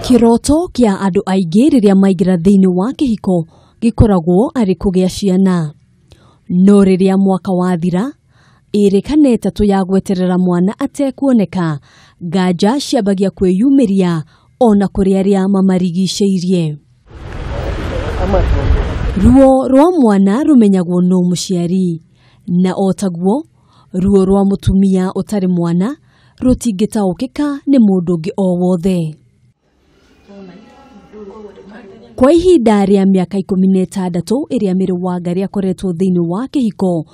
Kĩroto kĩa andũ aingĩ rĩrĩa maingĩra thĩinĩ wa kĩhiko gĩkoragwo arĩ kũgĩa ciana. No rĩrĩa mwaka wathira, ĩrĩ kana ĩtatũ ya gweterera mwana atekuoneka, nganja ciambagia kwĩyumĩria ona kũrĩ arĩa mamarigicĩirie. Ruo rwa mwana rũmenyagwo no mũciari, na o taguo ruo rwa mũtumia ũtarĩ mwana rũtingĩtaũkĩka nĩ mũndũ ũngĩ o wothe. Kwa ihinda rĩa mĩaka 16 ĩrĩa Mary Wangari akoretwo thĩinĩ wa kĩhiko,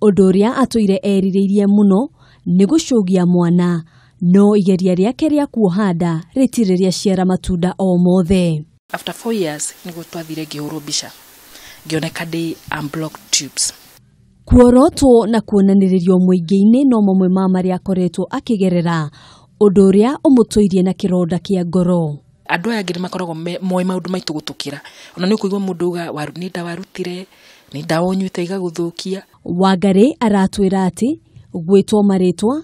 ũndũ ũrĩa atũire erirĩirie mũno nĩ gũcũgia mwana, no igeria rĩake rĩa kuoha nda rĩtirĩ rĩaciara matunda o mothe. After 4 years nĩguo twathire ngĩhũrwo mbica ngĩoneka ndĩ unblocked tubes. Kuorotwo na kuonanĩrĩrio mũingĩ-inĩ no mamwe ma marĩa akoretwo akĩgerera, ũndũ ũrĩa ũmũtũirie na kĩronda kĩa ngoro. Andũ aya angĩ nĩ makoragwo moĩ maũndũ maitũ gũtũkĩra, ona nĩ ũkũigua mũndũ uga nĩ ndawa arutire, nĩ ndawa ũnyuĩte igagũthũkia. Wangari aratwĩra atĩ gwĩtwo marĩtwa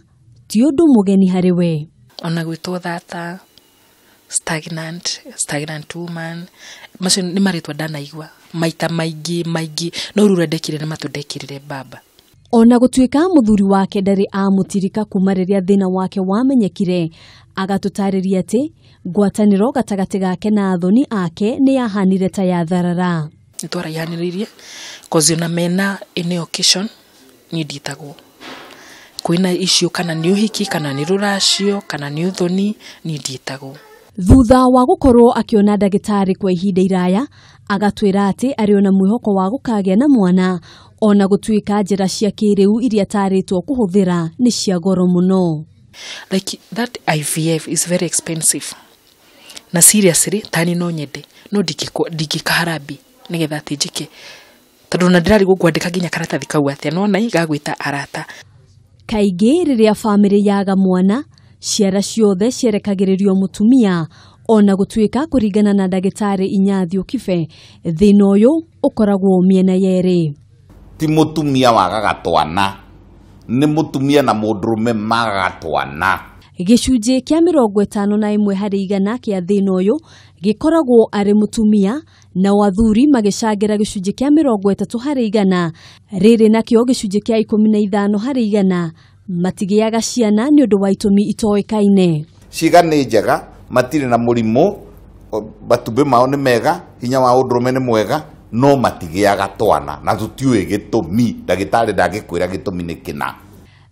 ti ũndũ mũgeni harĩ we. Ona gwĩtwo thata, stagnant, stagnant woman, macio nĩ marĩtwa ndanaigua maita maingĩ maingĩ, no rĩu ũrĩa ndekire nĩ matũ ndekĩrire baba. Ona gũtuĩka mũthuri wake ndarĩ amũtirika kuma rĩrĩa thĩna wake wamenyekire, agatũtarĩria atĩ ngwatanĩro gatagatĩ gake na athoni ake nĩ yahanire ta ya tharara. Nĩ twaraihanĩrĩirie cause ona mena any occasion niĩ ndiĩtagwo kwĩna icio, kana nĩ ũhiki, kana nĩ rũracio, kana nĩ ũthoni, niĩ ndiĩtagwo. Thutha wa gũkorwo akĩona ndagĩtarĩ kwa ihinda iraya, agatwĩra atĩ arĩ ona mwĩhoko wa gũkagĩa na mwana, ona gũtuĩka njĩra cia kĩrĩu iria atarĩtwo kũhũthĩra nĩ cia goro mũno. Like that IVF is very expensive. Na seriously tani no nyende, no ndingĩka harambee nĩgetha atĩ njĩke, tondũ ona ndĩrarigwo ngwandĩka nginya karatathi kau atĩa, no ona gagwĩta arata. Kaingĩ rĩrĩa bamĩrĩ yaga mwana, ciara ciothe cierekagĩrĩrio mũtumia, ona gũtuĩka kũringana na ndagĩtarĩ Inyathiũ Kibe, thĩna ũyũ ũkoragwo mĩena yerĩ. Ti mũtumia wagaga twana, nĩ mũtumia na mũndũrũme magaga twana. Gĩcunjĩ kĩa 51 harĩ igana kĩa thĩna ũyũ gĩkoragwo arĩ mũtumia, nao athuri magĩcangĩra gĩcunjĩ kĩa 30 harĩ igana, rĩrĩ nakĩo gĩcunjĩ kĩa 15 harĩ igana matigĩaga ciana nĩ ũndũ wa itũmi itoĩkaine. Ciĩga nĩ njega, matirĩ na mũrimũ, matumbĩ mao nĩ mega, hinya wa ũndũrũme nĩ mwega, no matigĩaga twana na tũtiũĩ gĩtũmi, ndagĩtarĩ ndangĩkwĩra gĩtũmi nĩ kĩna.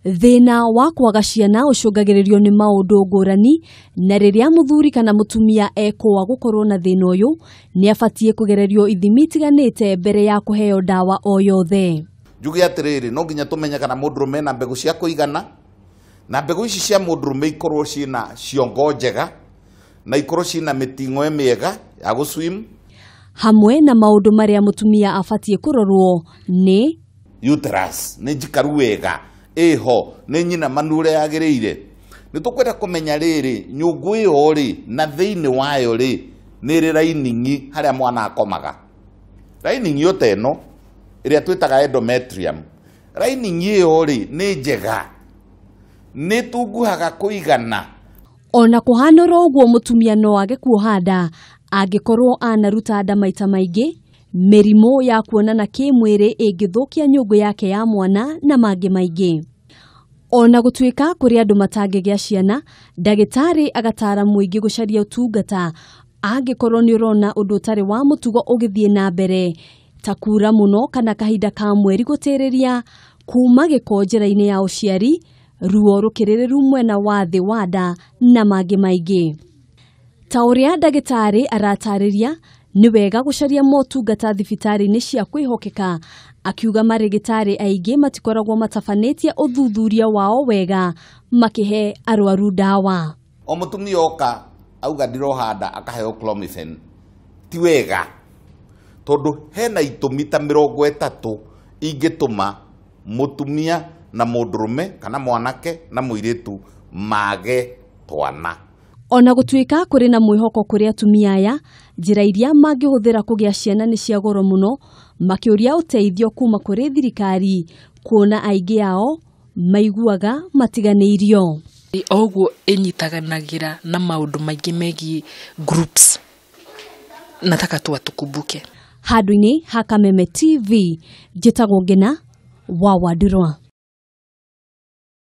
Thĩna wa kwaga ciana ũcũngagĩrĩrio nĩ maũndũ ngũrani, na rĩrĩa mũthuri kana mũtumia ekũa gũkorwo na thĩna ũyũ, nĩ abatiĩ kũgererio ithimi itiganĩte mbere ya kũheo ndawa o yothe. Njuge atĩrĩrĩ, no nginya tũmenye kana mũndũrũme ena mbegũ cia kũigana, na mbegũ ici cia mũndũrũme ikorwo ciĩna ciongo njega, na ikorwo ciĩna mĩting'oe mĩega ya gũswim. Hamwe na maũndũ marĩa mũtumia abatiĩ kũrorwo nĩ uterus nĩ njikaru wega, ĩho nĩ nyina manu ũrĩa yagĩrĩire. Nĩ tũkwenda kũmenya rĩrĩ, nyũngũ ĩyo rĩ, na thĩinĩ wayo rĩ, nĩ ĩrĩ lining harĩa mwana akomaga. Lining ĩyo ta ĩno ĩrĩa twĩtaga endometrium, lining ĩyo rĩ nĩ njega, nĩ tunguhaga kũigana. Ona kũhana oro ũguo, mũtumia no age kuoha nda angĩkorwo anaruta nda maita maingĩ, mĩrimũ ya kuonana kĩmwĩrĩ ĩngĩthũkia nyũngũ yake ya mwana na mangĩ maingĩ. Ona gũtuĩka kũrĩ andũ matangĩgĩa ciana, ndagĩtarĩ agatara mũingĩ gũcaria ũtungata angĩkorwo nĩ ũrona ũndũ ũtarĩ wa mũtugo ũgĩthiĩ na mbere, ta kura mũno kana kahinda ka mweri gũtĩrĩria, kuma gĩko njĩra-inĩ ya ũciari, ruo rũkĩrĩrĩru mwena wa thĩ wa nda na mangĩ maingĩ. Ta ũrĩa ndagĩtarĩ aratarĩria, nĩ wega gũcaria motungata thibitarĩ-inĩ cia kwĩhokeka, akiuga marĩgĩtarĩ aingĩ matikoragwo matabanĩtie ũthuthuria wao wega makĩhe arwaru ndawa. O mũtumia oka auga ndiroha nda akaheo clomiphene, ti wega, tondũ hena itũmi ta 30 ingĩtũma mũtumia na mũndũrũme kana mwanake na mũirĩtu mage twana. Ona gũtuĩka kũrĩ na mwĩhoko kũrĩ atumia aya, njĩra iria mangĩhũthĩra kũgĩa ciana nĩ cia goro mũno, makĩũria ũteithio kuma kũrĩ thirikari, kuona aingĩ ao maiguaga matiganĩirio. O ũguo ĩnyitaganagĩra na maũndũ maingĩ megiĩ groups. Nataka tu watukumbuke. Handũ-inĩ ha Kameme TV, njĩtagwo Ngena wa Wandirwa.